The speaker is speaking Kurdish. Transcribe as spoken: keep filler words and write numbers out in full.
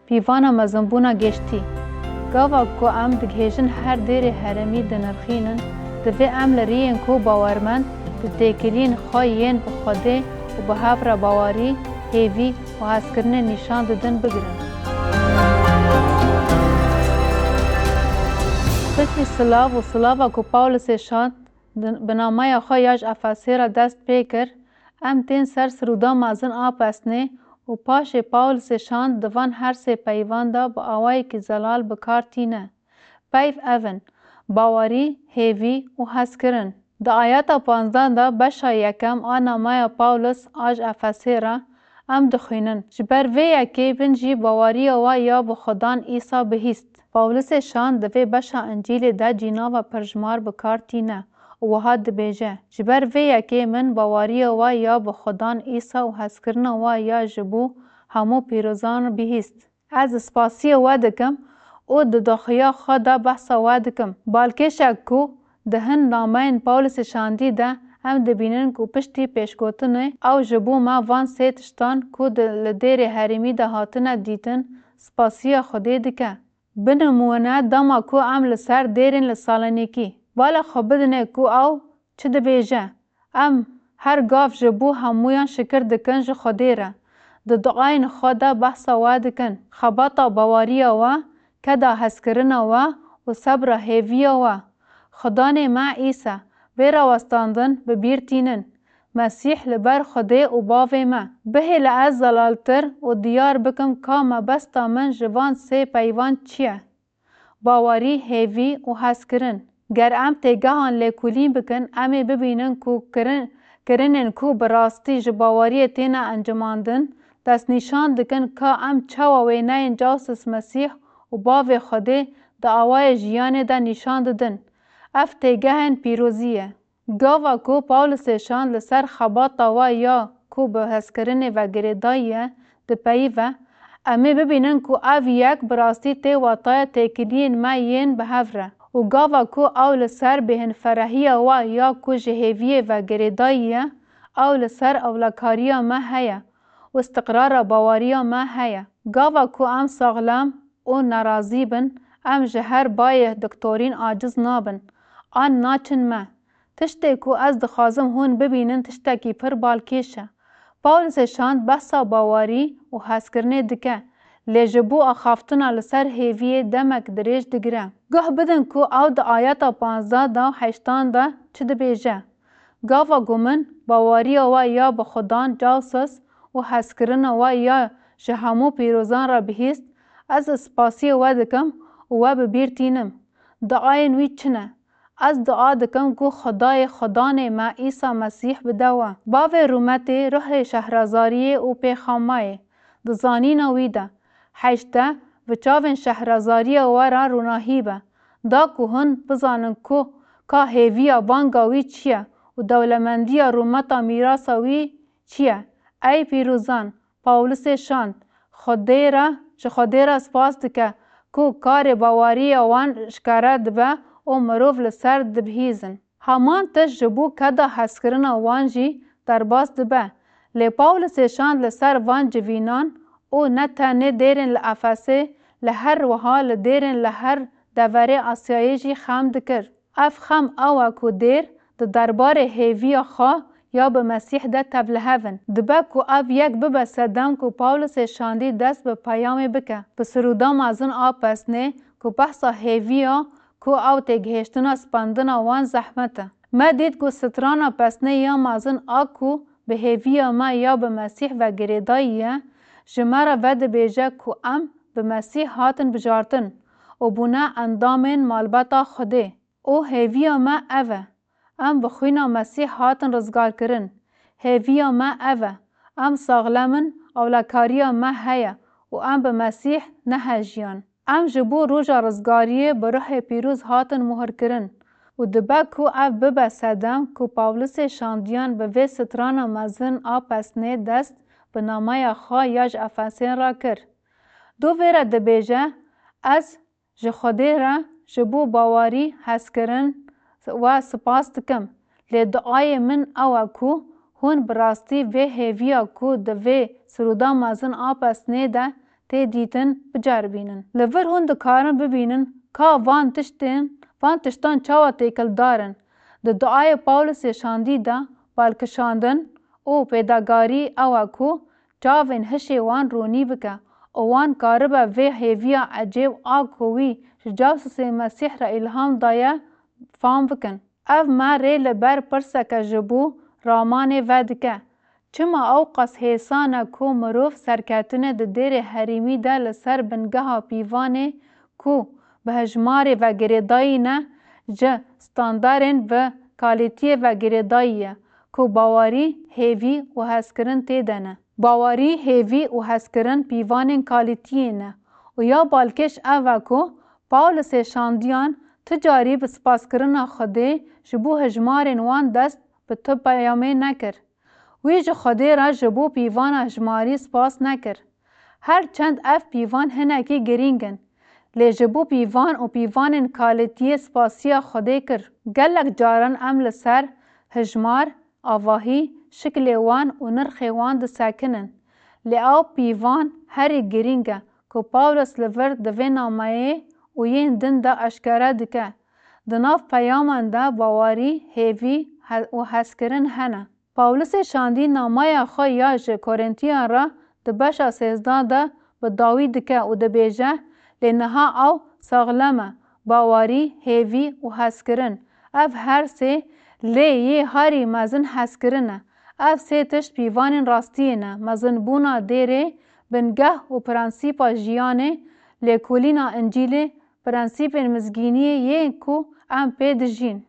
Pîvana mezinbûna geştî. Gava ku em digihêjin her dêrê herêmî dinirxînin, divê em li riyên ku bawermend di têkiliyên xwe yên bi Xwedê û bi hev re bawerî, hêvî û hezkirinê nîşan didin bigirin. Piştî silav û silava ku Pawlisê şand, di, bi nameya xwe ya ji Efesê re dest pê kir, em tên ser sirûda mezin a pesnê û paşê Pawlisê şand di van her sê peyvan de bi awayekî zelal bi kar tîne. Peyv ev in: bawerî, hêvî û hezkirin. Di ayeta panzdeh de beşa yekem a nameya Pawlis a ji Efesê re em dixwînin: Ji ber vê yekê min jî baweriya we ya bi Xudan Îsa bihîst. Pawlisê şand di vê beşa Încîlê de cînava pirjimar bi kar tîne û wiha dibêje: Ji ber vê yekê min baweriya we ya bi Xudan Îsa û hezkirina we ya ji bo hemû pîrozan bihîst. Ez spasiya we dikim û di daxuya xwe de behsa we dikim. Balkêşek ku di hin nameyên Pawlisê şandî de em dibînin ku piştî pêşgotinê ew ji bo me van sê tiştan ku di, li dêrê herêmî de hatine dîtin, spasiya Xwedê dike. Bi nimûne, dema ku em li ser dêrên li Salonîkî vala xwe bidinê ku ew çi dibêje, em her gav ji bo hemûyan şikir dikin ji Xwedê re. Di duayên xwe de behsa we dikin. Xebata baweriya we, keda hezkirina we û sebra hêviya we. Xudanê me Îsa, vê rawestandin bi bîr tînin. Mesîh li ber Xwedê û Bavê me. Bihêle ez zelaltir û diyar bikim ka mebesta min ji van sê peyvan çi ye. Bawerî, hêvî û hezkirin. Ger em têgehan lêkolîn bikin, em ê bibînin ku kirin, kirinên ku bi rastî ji baweriyê têne encimandin, destnîşan dikin ka em çawa wêneyên Cawsis Mesîh û Bavê Xwedê di awayê jiyanê de nîşan didin. Ev têgehên pîrozî ye. Gava ku Pawlisê şand li ser xebata we ya ku bi hezkirinê ve girêdayî ye, dipeyive, em ê bibînin ku ev yek bi rastî tê wataya têkiliyên me yên bi hev re. Û gava ku ew li ser bêhnferehiya we ya ku ji hêviyê ve girêdayî ye, ew li ser ewlekariya me heye û istiqrara baweriya me heye. Gava ku em saxlem û nerazî bin, em ji her bayê doktorîn aciz nabin an naçin me. Tiştê ku ez dixwazim hûn bibînin tiştekî pir balkêş e. Pawlisê şand behsa bawerî û hezkirinê dike, lê ji bo axaftina li ser hêviyê demek dirêj digire. Guh bidin ku ew di ayeta panzdeh de û heştan de çi dibêje. Gava ku min baweriya we ya bi Xudan Cawsis û hezkirina we ya ji hemû pîrozan re bihîst, ez spasiyê we dikim û we bi bîr tînim. Duayên wî çi ne? Ez dua dikim ku Xwedayê Xudanê me Îsa Mesîh bide we. Bavê rûmetê, ruhê şehrazariyê û pêxamayê, di zanîna wî de, heşte, bi çavên şehrazariya we re ronahî be, da ku hûn bizanin ku ka hêviya banga wî çi ye û dewlemendiya rûmeta mîrasa wî çi ye. Ey pîrozan, Pawlisê şand, Xwedê re, ji Xwedê re spas dike ku karê baweriya wan eşkere dibe û mirov li ser dibihîzin. Heman tişt ji bo keda hezkirina wan jî derbas dibe. Lê Pawlisê şand li ser van civînan û ne tenê dêrên li Efesê, li her wiha li dêrên li her deverê Asyayê jî xem dikir. Ev xem ew e ku dêr di derbarê hêviya xwe ya bi Mesîh de tevlihev in. Dibe ku ev yek bibe sedem ku Pawlisê şandî dest bi peyamê bike. Bi sirûda mezin a pesnê ku behsa hêviya ku ew têgihêştina spandina wan zehmet e. Me dît ku strana pesnê ya mezin a ku bi hêviya me ya bi Mesîh ve girêdayî ye, ji me re vedibêje ku em bi Mesîh hatin bijartin û bûne endamên malbata Xwedê. Û hêviya me ev e, em bi xwîna Mesîh hatin rizgarkirin. Hêviya me ev e, em saxlem in, ewlekariya me heye û em bi Mesîh nehejiyan. Em ji bo roja rizgariyê bi ruhê pîroz hatin muhirkirin û dibe ku ev bibe sedem ku Pawlisê şandiyan bi vê strana mezin a pesnê dest bi nameya xwe ya ji Efesên re kir. Do vê re dibêje, Ez ji Xwedê re ji bo bawerî, hezkirin we spas dikim, lê duayê min ew e ku hûn bi rastî vê hêviya ku di vê sirûda mezin a pesnê de tê dîtin, biceribînin. Li vir hûn dikarin bibînin ka van tiştên, van tiştan çawa têkildar in. Di duayê Pawlisê şandî de balkişandin û pêdagarî ew e ku çavên hişê wan ronî bike û wan karibe vê hêviya ecêb a ku wî ji Casusê Mesîh re îlham daye fam bikin. Ev me rê li ber pirseke ji bo ramanê vedike. Çima ew qas hêsan e ku mirov serketinê di dêrê herêmî de li ser bingeha pîvanê ku bi hejmarê ve girêdayî ne, ji standarên bi kalîtiyê ve girêdayî ye, ku bawerî, hêvî û hezkirin tê de ne? Bawerî, hêvî û hezkirin pîvanên kalîtiyê ne û ya balkêş ev e ku Pawlisê şandiyan ti carî bi sipaskirina Xwedê ji bo hejmarên wan dest bi tu peyamê nekir. Wî ji Xwedê re ji bo pîvana hejmarî spas nekir. Her çend ev pîvan hinekî girîng in, lê ji bo pîvan û pîvanên kalîtiyê spasiya Xwedê kir. Gelek caran em li ser hejmar, avahî, şiklê wan û nirxê wan disekinin. Lê ew pîvan herî girîng e ku Pawlos li vir di vê nameyê û yên din de eşkere dike. Di nav peyaman de bawerî, hêvî he- û hezkirin hene. Pawlisê şandî nameya xwe ya ji Korîntiyan re di beşa sêzdeh de bi dawî dike û dibêje, lê niha ew saxlem e, bawerî, hêvî û hezkirin. Ev her sê lê yê herî mezin hezkirin e. Ev sê tişt pîvanên rastiyê ne, mezinbûna dêrê, bingeh û prensîpa jiyanê, lêkolîna Încîlê, prensîpên mizgîniyê yên ku em pê dijîn.